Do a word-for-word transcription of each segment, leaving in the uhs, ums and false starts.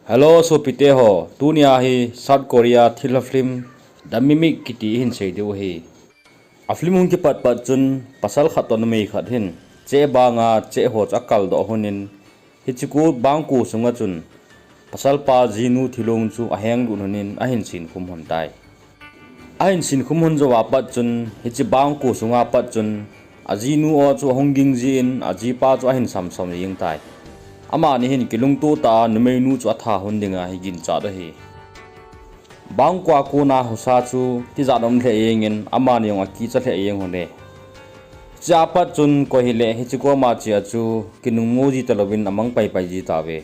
Hello sopite ho, tunia hi South Korea thilha film The Mimic kiti hin sei diu ahi. A film hung kipat pat chun pasal khat toh numei khat hin cheh banga cheh ho chu akaldoh lhonin, hiche ko bangko sunga chun pasalpa jinu thilong chu ahenglut lhonin ahin sinkhum lhon tai. Ahin sinkhum lhon jouva pat chun hiche bangko sunga pat chun ajinu o chu ahung ging jin ajipa chu ahin samsam jeng tai. Amani hin kilungto tah a numeinu chu atha lhon dinga hi ginchat ahi. Bangko a kona husa chu tijat um lheh jengin amani jong akicha lheh jeng lhone. Hichea pat chun koi hile hiche koma chea chu kinungmo ji talouvin amang paipai ji tauve.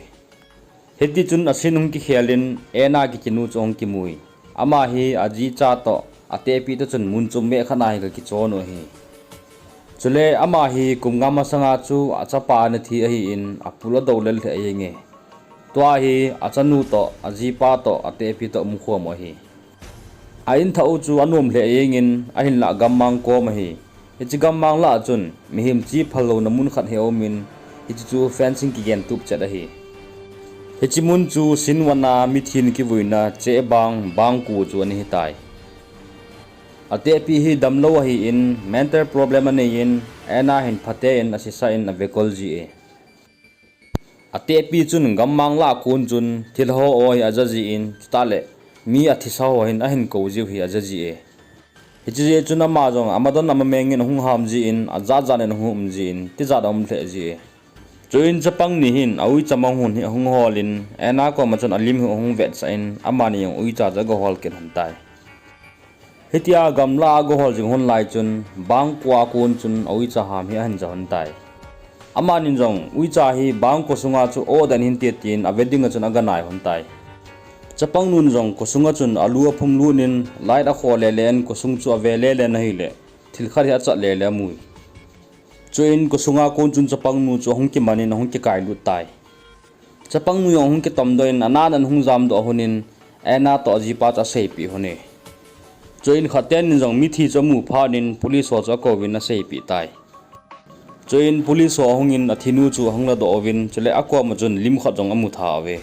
Hitichun a scene hung kikhelin Anna kitinu chu ahung kimui. Ama hi ajicha toh atehpi toh chun mun chom meh khat a hi akichon u ahi. Chule ama hi kum nga masanga chu achapa ana thi ahin apul adou lel lheh jenge. Tua hi achanu toh ajipa toh atehpi toh umkhom u ahi. A inthah u chu anom lheh jengin ahinlah gammang kom ahi. Hiche gammang lah a chun mihem chi phallouna mun khat hi aumin, hiche chu fencing kigentup chet ahi. Hiche mun chu sinvana mithin kivuina cheh bang bangko chu ana hitai. Atehpi hi damlou ahin mental problem aneiyin Anna hin phatein asesah in avekol ji e. Atehpi chun gammang lah a kon chun thilha ho hi aja jin chutah le mi athisa ho hin ahin kou jiu hi aja ji e. Hiche jeh chun ama jong amadon amamengin ahung ham jin ajat jat in ahung um jin tijat aum lheh ji e. Chuin chapang ni hin auicha mang hon hi ahung holin Anna koma chun alim hi ahung vetsah in amani jong uicha chu agahol kit lhon tai. Hitia gamlah a agahol jing lhon lai chun bangko a kon chun auicha ham hi ahin ja lhon tai. Amanin jong uicha hi bangko sunga chu o den hinte tin ave dinga chun aganai lhon tai. Chapangnun jong kosunga chun alu aphum lutnin light akho lele in kosung chu ave lele in ahile thil khat hi achat lele amui. Chuin kosunga kon chun chapangnu chu ahung kimanin ahung kikailut tai. Chapangnu jong ahung kitomdoh in anan ahung jamdoh lhonin Anna toh ajipa chu aseipeh lhone. Chuin khat tenin jong mithi chu amu phatnin police ho chu akouvin aseipeh tai. Chuin police ho ahungin athinu chu ahung ladoh uvin chule akoma chun lim khat jong amu tha uve.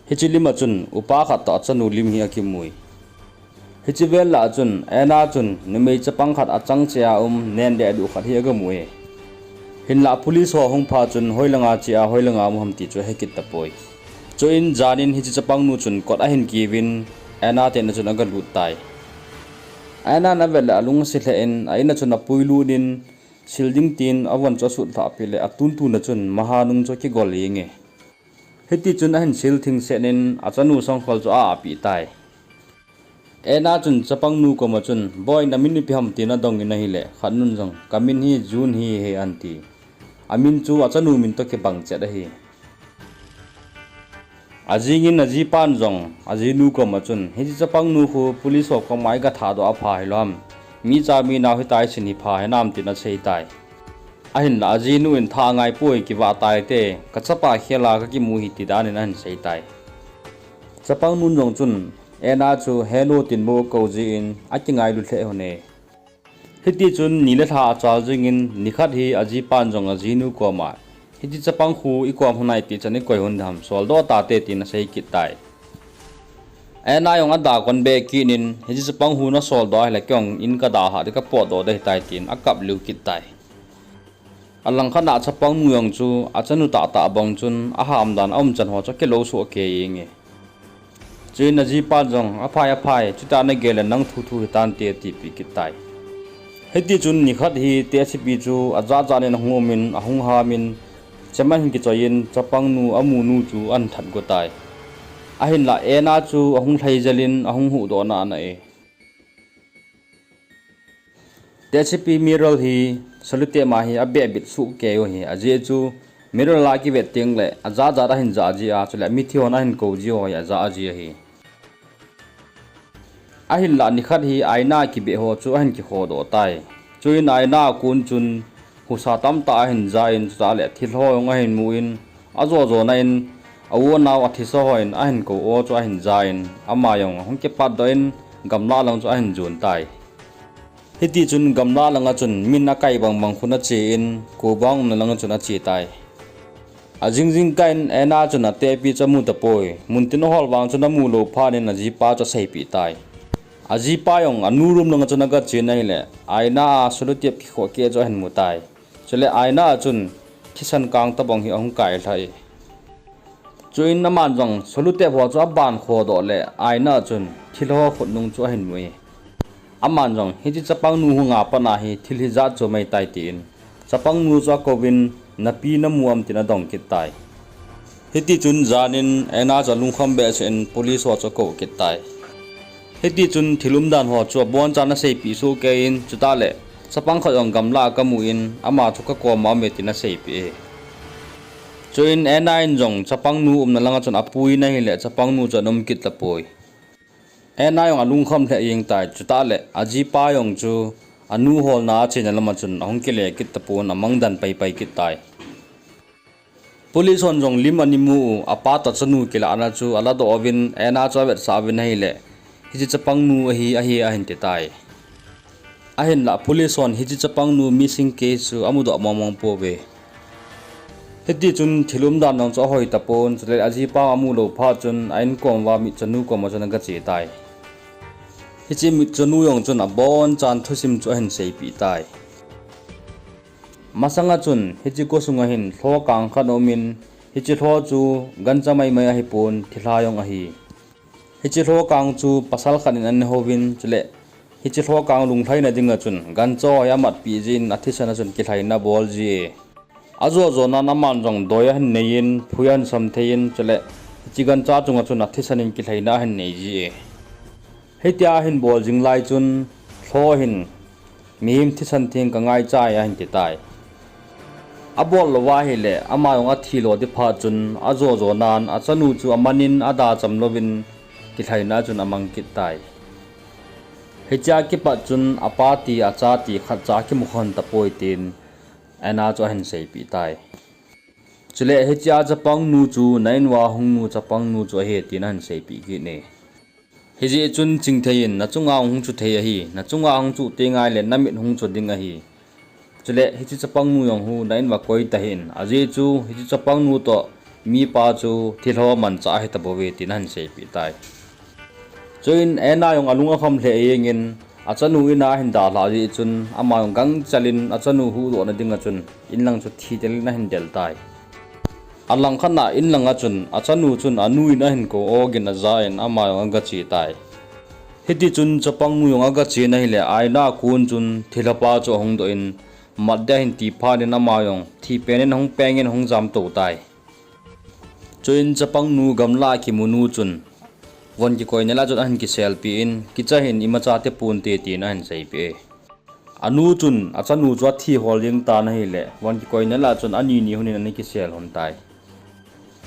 Hiche lima chun upa khat toh achanu lim hi akimui. Hiche vel lah a chun Anna chun numei chapang khat achang cheh a um nen dehduh khat hi agamu e. Hinlah police ho ahung phat chun hoilanga cheh a hoilanga um ham ti chu ahekit tapoi. Chuin janin hiche chapangnu chun kot ahin kiuvin Anna te in'a chun agalut tai. Anna'n avet le alung ase lheh in a in'a chun apuilut in sil ding tin avon chu asutlhah peh le atuntun a chun maha nung chu akigol jenge. Hitichun ahin sil thingset in achanu sangkhol chu a-apeh tai. Anna chun chapangnu koma chun, Boi, namin ipi ham? tin adongin ahile, khatnun jong, Kamin hi Jun hi ahi, anti. Amin chu achanu min toh kibang chet ahi. Ajingin ajipan jong ajinu koma chun, Hiche chapangnu khu police ho koma igathahdoh apha hilou ham? Micha minao hitai sin hi pha hinam? tin aseitai. Ahinla ajinu in, Tha angaipoi, kivah taite, kachapa khela kakimu hi, ti danin ahin seitai. Chapangnun jong chun Anna chu Hello tin bou akou jin akingailut lheh lhone. Hitichun ni le lha achal jingin nikhat hi ajipan jong ajinu koma, Hiche chapang khu ikom hunai ti chan ikoi hon diham, soldoh tate, tin asei kit tai. Anna jong adakon be kit in, Hiche chapang khu nasoldoh ahile keijong in kadalhah ding, kapotdoh ding ahitai, tin akap liu kit tai. Alangkhat a chapangnu jong chu achanu tahtah bang chun ahamdan aumchan ho chu akilou soh kei jenge. Chuin ajipan jong, Aphai, aphai, chutia nagel le nang thuthu hitante, atipeh kit tai. Hitichun nikhat hi tehsepi chu ajat jat in ahung umin, ahung hamin, chem ahin kichoiyin, chapangnu amunu chu ahin that go tai. Ahinla Anna chu ahung lhai jel in ahung huhdoh nana e. Tehsepi Meryl hi salute ma hi abeh bit soh kei u ahi, ajeh chu Meryl a kivet tengle ajat jat ahin jah jia, chule mithi hon ahin kou jiu hi ajah ji ahi. Ahinla nikhat hi aina kibeh ho chu ahin kikhodoh tai. Chuin aina a kon chun husa tamtah ahin ja in, chutah le thilha ho jong ahin mu in, ajo jona in, a-u anao athisa hon ahin kou u chu ahin ja in, ama jong ahung kipatdoh in, gamlah lang chu ahin jon tai. Hitichun gamlah langa chun min akai bangbang khun ache in, kobang umna langa chun ache tai. Ajing jingkah in Anna chun atehpi chu amu tapoi. Muntin ahol vang chun amu lou phat in ajipa chu aseipeh tai. Ajipa jong anu room langa chun agache in ahile, aina a sellotape kikhoh keh chu ahin mu tai. Chule aina a chun thisan kang tobang hi ahung kailhah e. Chuin aman jong sellotape ho chu aban khodoh le aina a chun thilha ho khutnung chu ahin mu e. Aman jong hiche chapangnu hunga pat a hi thil hijat chu aum tai tin, chapangnu chu akouvin, napi namu am tin adong kit tai. Hitichun janin Anna chu alungkham behseh in police ho chu akou kit tai. Hitichun thil umdan ho chu abonchan aseipeh sohkei in, chutah le chapang khat jong gamlah a kamu in, ama chu kakoma aume tin aseipeh e. Chuin Anna in jong chapangnu umna langa chun apui in ahile chapangnu chu ana um kit tapoi. Anna jong alungkham lheh jeng tai, chutah le ajipa jong chu anu holna a chena lama chun ahung kile kit tapon, amang dan paipai kit tai. Police hon jong lim ana mu u, apa toh achanu kilahna chu aladoh uvin, Anna chu avetsah uvin ahile, hiche chapangnu ahi, ahi ahin ti tai. Ahinlah police hon hiche chapangnu missing case chu amudoh mongmong pouve. Hitichun thil umdan jong chu ahoi tapon, chule ajipa amu lou phat chun a inkom uva mitchanu koma chun agache tai. Hiche mitchanu jong chun abonchan thusim chu ahin seipeh tai. Masanga chun hiche khosunga hin lho kang khat aumin, hiche lho chu gancha maimai ahipon, thilha jong ahi. Hiche lho kang chu pasal khat in ana houvin, chule hiche lho kang lunglhaina dinga chun gancha ho hi amatpeh jin athisan a chun kilhaina abol ji e. Ajo jonan aman jong doi ahin nei in, phui ahin sam thei in, chule hiche gancha chunga chun athisan in kilhaina ahin nei ji e. Hitia ahin bol jing lai chun lho hin, mihem thisan theng kangaichai ahin ti tai. Abol louva ahile ama jong athi lo ding phat chun ajo jonan achanu chu amanin ada cham louvin kilhaina a chun amang kit tai. Hichea kipat chun apa ti acha ti khatcha akimu khon tapoi tin Anna chu ahin seipeh tai. Chule hichea chapangnu chu na in uva hung nu chapangnu chu ahi tin ahin seipeh kit e. Hijeh chun chingthei in nachunga hung chu thei ahi, nachunga hung chu teng ahile namit hung chu ding ahi. Chule hiche chapangnu jong hu na in uva koi tahih in, ajeh chu hiche chapangnu toh mipa chu thilha manchah ahi tabouve tin ahin seipeh tai. Chuin Anna jong alung akham lheh jengin, achanu in a ahin dalhah jeh chun ama jong gangchel in achanu huhdohna dinga chun inlang chu thidel in ahin del tai. Alangkhat a inlanga chun achanu chun anu in ahin kou ogin aja in ama jong agache tai. Hitichun chapangnu jong agache in ahile aina a kon chun thilhapa chu ahung doh in, mat ding ahin ti phat in ama jong thi pen in ahung peng in ahung jam tou tai. Chuin chapangnu gamlah a kimu nu chun von kikoina lah chun ahin kiselpeh in, kicha hih in, imacha ti ponte tin ahin seipeh e. Anu chun achanu chu athi hol jeng tan ahile von kikoina lah chun ani ni lhon in ana kisel lhon tai.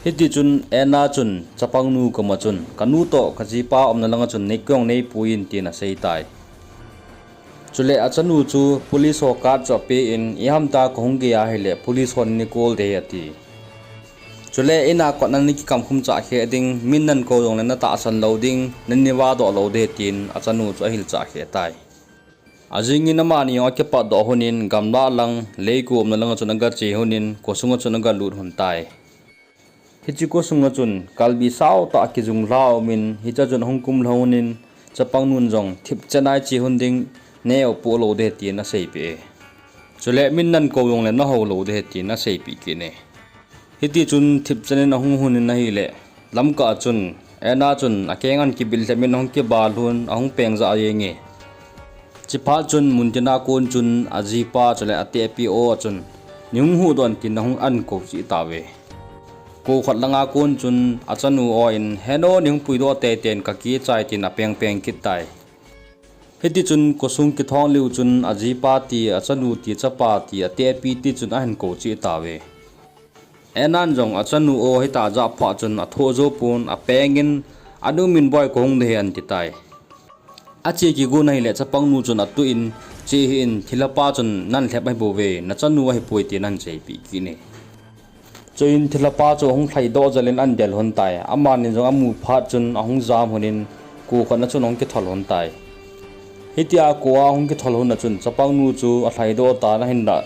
Hitichun Anna chun chapangnu koma chun, kanu toh kajipa umna langa chun nei kong neipui in tin asei tai. Chule achanu chu police ho card chu ape in, ihamta kahung gei ahile police hon nei call ding ahi ati. Chule in a kona nei kikamkhum chah kheh ding, min nakou jongle natahsan lou ding, nei vahdoh lou ding tin achanu chu ahil chah kheh tai. Ajingin amani jong akipatdoh lhon in gamlah lang, leiko umna langa chun agache lhon in khosunga chun agalut lhon tai. Hiche khosunga chun kalbi saotah kijunglha aumin, hichea chun ahung kumlha lhon in, chapangnun jong thipchen a iche lhon ding, nei opo lou ding tin aseipeh e. Chule min nakou jongle nahou lou ding tin aseipeh kit e. Hitichun thipchen in ahung lhon in ahile, lamkah a chun Anna chun akeng ahin kibil lhep in ahung kibal lhon, ahung peng jah jenge. Chuphat chun muntina kon chun ajipa chule atehpi O chun, nei hung huhdoh in tin ahung ahin kou cheh tauve. Kou khat langa kon chun achanu O in, heno, nei hung puidoh teitei in kakichai tin apeng peng kit tai. Hitichun khosung kithong lheh chun ajipa ti, achanu ti, chapa ti, atehpi ti chun ahin kou cheh tauve. Annan jong achanu O hita ajah phat chun athoh jou pon, apeng in, anu min boi kahung ding ahi ati tai. Ache kigon ahile chapangnu chun atuh in, che hih in, thilhapa chun nalhep ahibouve, nachanu ahipoi tin ahin seipeh kit e. Chuin thilhapa chu ahung lhaidoh jel in ahin del lhon tai. Amani jong amu phat chun ahung jam lhon in kou khat na chun ahung kithol lhon tai. Hitia kou a ahung kithol lhon na chun chapangnu chu alhaidoh tan ahinlah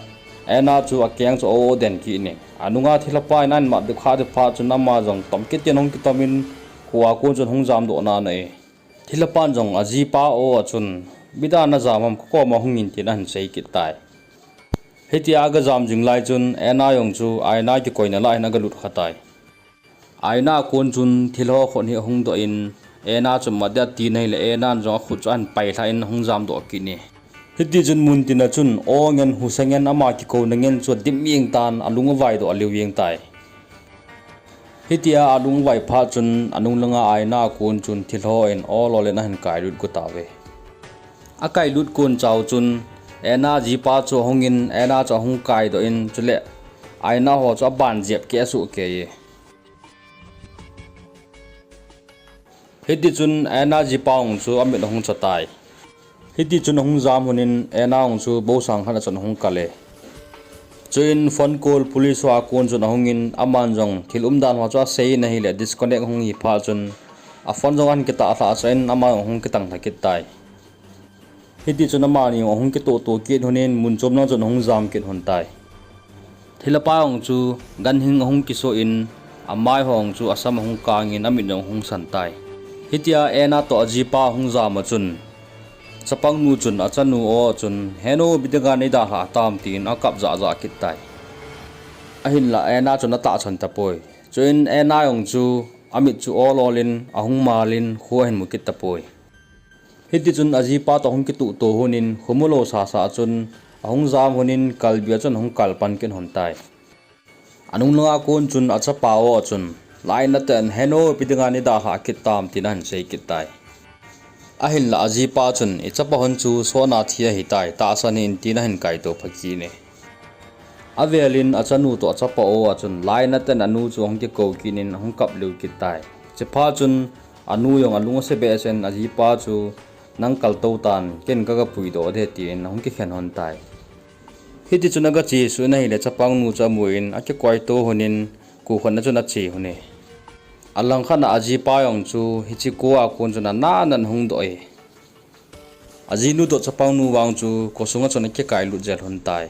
Anna chu akeng chu aden kit in, anunga thilha pa in ahin mat ding kha ding phat chun ama jong tom kit in ahung kitom in, kho a kon chun ahung jamdoh nai. Thilha pan jong ajipa o a chun, "Ipi dia najam ham, kakom a hung in," tin ahin sei kit tai. Hitia aga jam jing lai chun Anna jong chu aina kikoina lah hin aga lut kha tai. Aina a kon chun thilha khut hi ahung doh in, Anna chu mat dia ati nahile Anna jong akhut chu ahin pailha in ahung jamdoh kit in. Hiti chun muntin a chun aw ngen husa ngen ama kikouna ngen chu adim jeng tan, alung avaidoh aliu jeng tai. Hitia alung avai phat chun anung langa aina a kon chun thilha in aw lolin ahin kailut go tauve. Akailut kon chau chun Anna jipa chu ahung in Anna chu ahung kaidoh in, chule aina ho chu aban jep kei asuh kei e. Hiti chun Anna jipa jong chu amit ahung cho tai. Hiti chun ahung jam hun in Anna jong chu bousang khat a chun ahung kal e. Chuin phone call police ho a kon chun ahung in aman jong thil umdan ho chu asei in ahile disconnect ahung hi phat chun a phone jong ahin kitah lhah chah in ama jong ahung kitang lha kit tai. Hiti chun amani jong ahung kitohtoh kit hun in mun chom lang chun ahung jam kit hun tai. Thilha pa jong chu ganhing ahung kiso in amai ho jong chu asam ahung kang in amit jong ahung san tai. Hitia Anna toh ajipa ahung jam a chun chapangnu chun achanu o chun, "Heno, ipi dinga neidalhah tam?" tin akap jahjah kit tai. Ahinlah Anna chun atahsan tapoi. Chuin Anna jong chu amit chu aw lolin ahung mal in kho ahin mu kit tapoi. Hiti chun ajipa toh ahung kitohtoh hun in khomu lou sasa chun ahung jam hun in kalbi a chun ahung kalpan kit hun tai. Anung langa kon chun achapa o a chun lainat tah in, "Heno, ipi dinga neidalhah kit tam?" tin ahin sei kit tai. Ahinlah ajipa chun, "Ichapa hon chu sona thi ahitai, tahsan hih in," tin ahin kaito pha kit e. Avel in achanu toh achapa o a chun lainat tah in anu chu ahung kikou kit in ahung kap liu kit tai. Chuphat chun anu jong alung ase behseh in ajipa chu, "Nang kaltou tan, ken kaga puidoh ding," tin ahung kikhen hun tai. Hiti chun aga chesuh in ahile chapangnu chu amu in akikoito hun in kho khat a chun ache hun e. Alangkhat a ajipa jong chu hiche kho a kon chun anan anan hung doh e. Ajinu toh chapangnu vang chu kho sunga chun akikailut jel hun tai.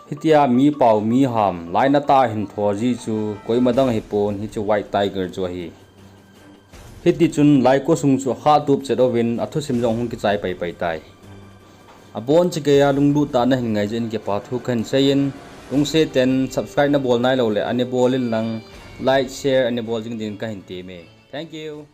Hitia mi pao mi ham lainat tah a hin tho ji chu koima dang ahipon hiche White Tiger chu ahi. Hiti chun lai kho sung chu akhah tup chet uvin athusim jong hung kichai paipai tai. Abonchauva lunglut tah a nahin ngai jeh in kipa thu kahin sei in, lungset tah in subscribe nabol nailou le ana bol in lang, like, share ana bol jing din kahin tem e. Thank you.